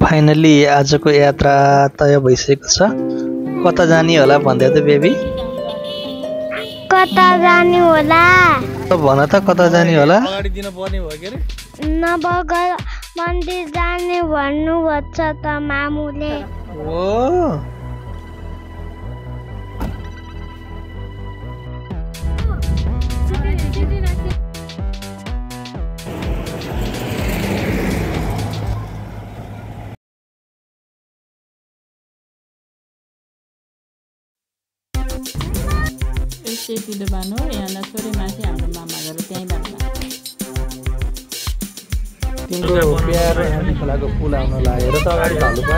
Finally आजको यात्रा तय भइसकेको छ। कता जाने होला भन्दै त बेबी? कता जाने होला? भन त कता जाने होला? अगाडि दिन पर्ने भयो के रे? नवग्रह मन्दिर जाने भन्नुभएको छ त मामुले। ओ पिलो बानो यहाँ छोरी माथि हाम्रो मामा घर त्यहीँ बाटोमा। तिम्रो प्यार हामी खोलाको पुल आउन लागेर त अगाडि हाल्नु पा।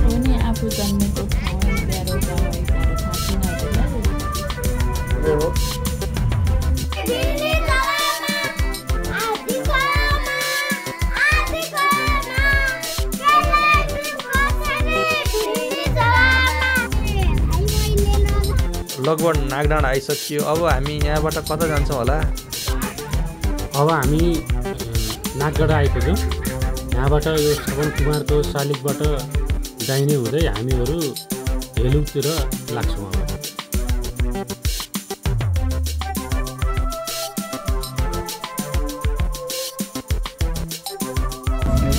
हो नि आफू जन्मेको ठाउँ प्यारो गाउँ हैटारो थाहा छैन। लगभग नागडाँडा आइसक्यो। अब हामी यहाँबाट कता जान्छौँ होला? अब हामी नागडाँडा आइपुग्यौँ। यहाँबाट यो श्रवण कुमारको शालिगबाट दाहिने हुँदै हामीहरू हेलुङतिर लाग्छौँ।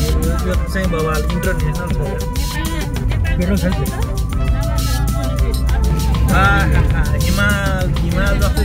अब यो चाहिँ बवाल इन्टरनेसनल छ। हिमाल जस्तै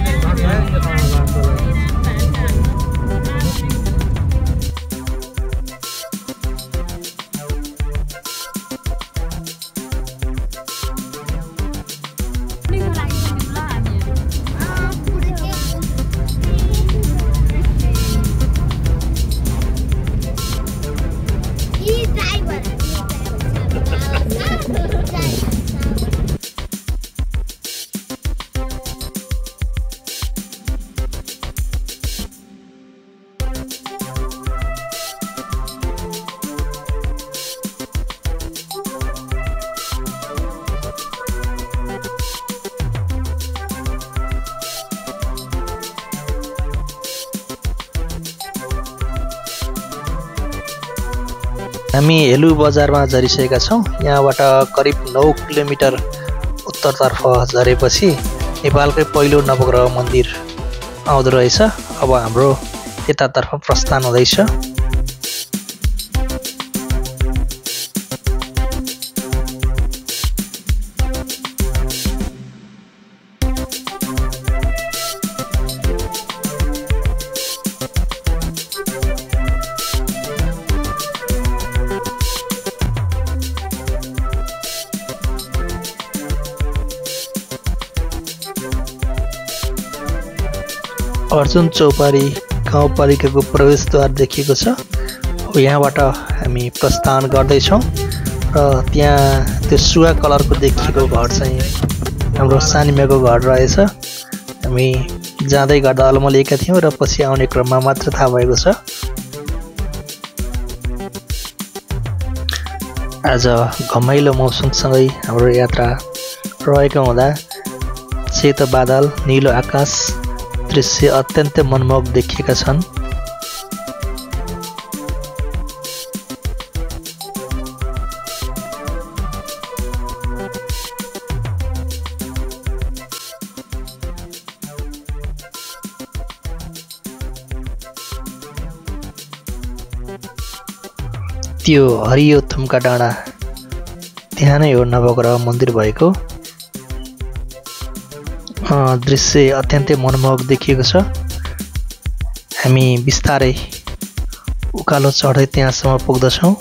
हामी हेलु बजारमा झरिसकेका छौँ। यहाँबाट करिब 9 किलोमिटर उत्तरतर्फ झरेपछि नेपालकै पहिलो नवग्रह मन्दिर आउँदो रहेछ। अब हाम्रो यतातर्फ प्रस्थान हुँदैछ। अर्जुन चौपारी गाउँपालिकाको प्रवेशद्वार देखिएको छ। यहाँबाट हामी प्रस्थान गर्दैछौँ र त्यहाँ त्यो सुवा कलरको देखिएको घर चाहिँ हाम्रो सानिमाको घर रहेछ। हामी जाँदै गर्दा अलमलिएका थियौँ र पछि आउने क्रममा मात्र थाहा भएको छ। आज घमाइलो मौसमसँगै हाम्रो यात्रा रहेको हुँदा सेतो बादल, नीलो आकाश दृश्य अत्यन्तै मनमोहक देखिएका छन्। त्यो हरियो थुम्का डाँडा त्यहाँ नै हो नवग्रह मन्दिर भएको। दृश्य अत्यन्तै मनमोहक देखिएको छ। हामी बिस्तारै उकालो चढ्दै त्यहाँसम्म पुग्दछौँ।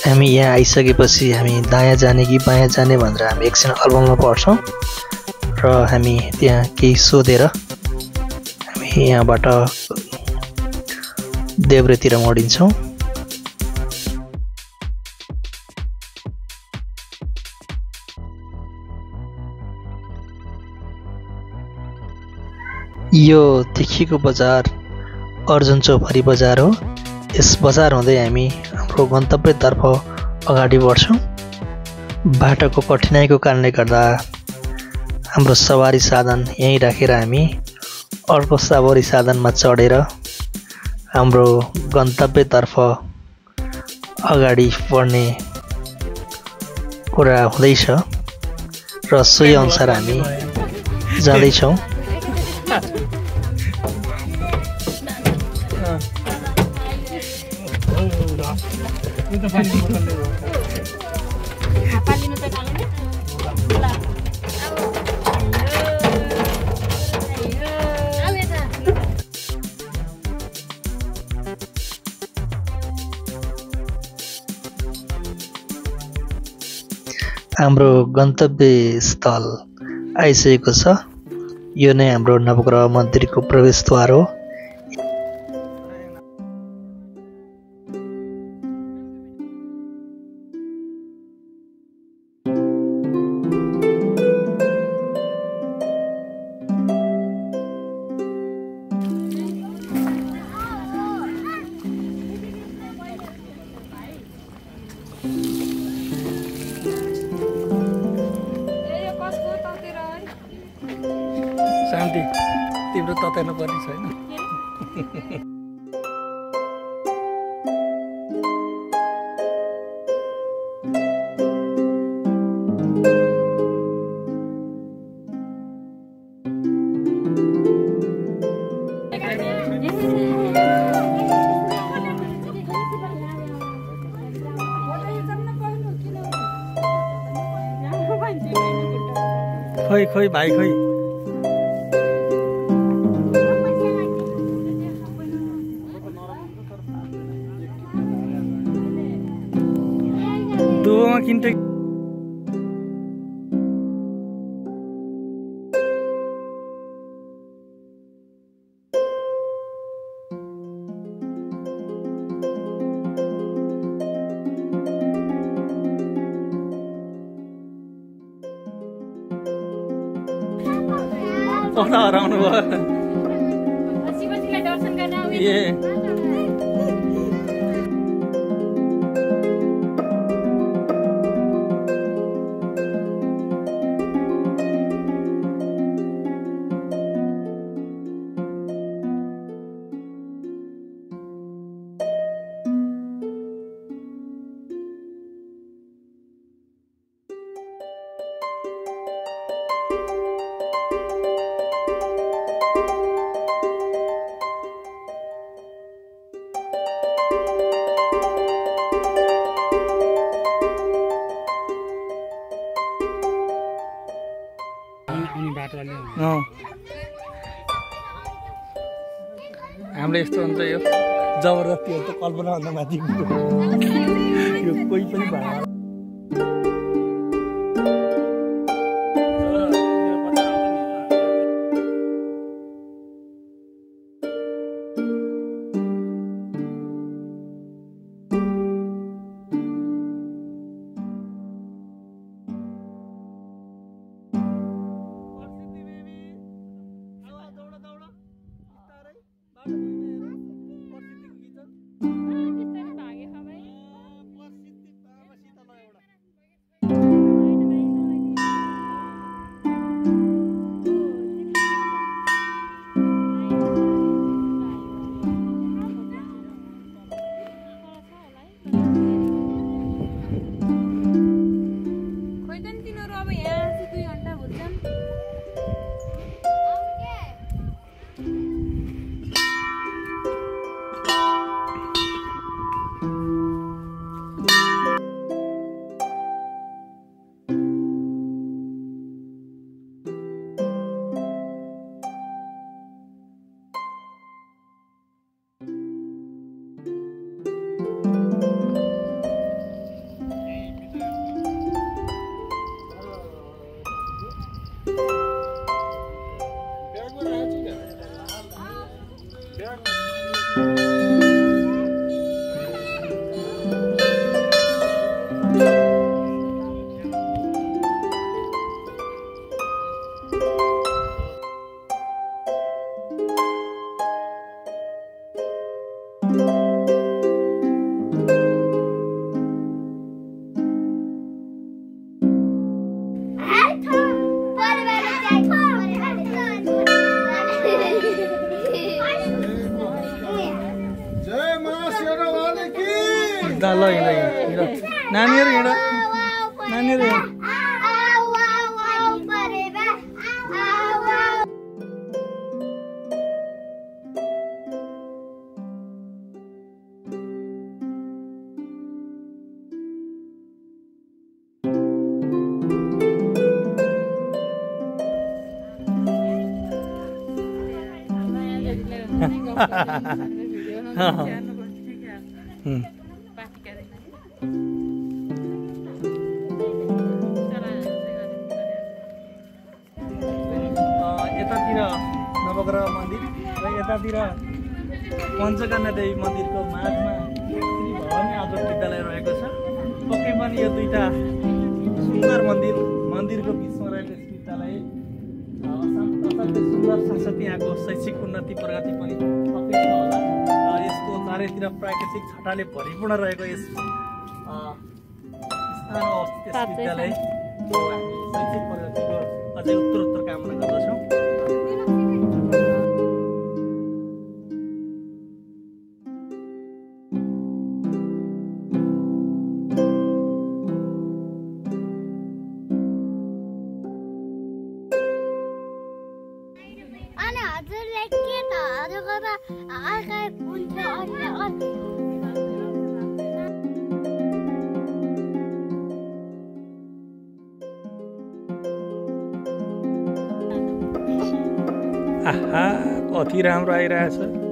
हामी यहाँ आइसकेपछि हामी दायाँ जाने कि बायाँ जाने भनेर हामी एकछिन अल्बममा पढ्छौँ र हामी त्यहाँ केही सोधेर हामी यहाँबाट देब्रेतिर मोडिन्छौँ। यो देखिएको बजार अर्जुन चौपरी बजार हो। यस बजार हुँदै हामी हाम्रो गन्तव्यतर्फ अगाडि बढ्छौँ। बाटोको कठिनाइको कारणले गर्दा हाम्रो सवारी साधन यहीँ राखेर हामी अर्को सवारी साधनमा चढेर हाम्रो गन्तव्यतर्फ अगाडि बढ्ने कुरा हुँदैछ र सोही अनुसार हामी जाँदैछौँ। हाम्रो गन्तव्य स्थल आइसकेको छ। यो नै हाम्रो नवग्रह मन्दिरको प्रवेशद्वार हो। शान्ति तिम्रो तताउनु पर्ने छैन। खोइ खोइ भाइ खोइ दोमा किन्टे कता हराउनु भयो ए हाम्रो यस्तो हुन्छ यो जबरजस्ती हो त कल्पनाभन्दा माथि यो कोही पनि भएन। ल हिँड हिँड नानीहरू हिँड नानीहरू हिँड यतातिर नवग्रह मन्दिर र यतातिर पञ्चकन्या देवी मन्दिरको माझमा श्री भवानी आदर्श विद्यालय रहेको छ। पक्कै पनि यो दुईटा सुन्दर मन्दिरको बिचमा रहेको यस विद्यालय असाध्यै सुन्दर साथसाथै यहाँको शैक्षिक उन्नति प्रगति पनि पक्कै छ होला। यसको चारैतिर प्राकृतिक छटाले भरिपूर्ण रहेको यस स्थानमा अवस्थित यस विद्यालयको हामी शैक्षिक प्रगतिको अझै उत्तरोत्तर कामना गर्दछौँ। अनि हजुरले के त हजुरको त अर्कै हुन्थ्यो आहा कति राम्रो आइरहेछ।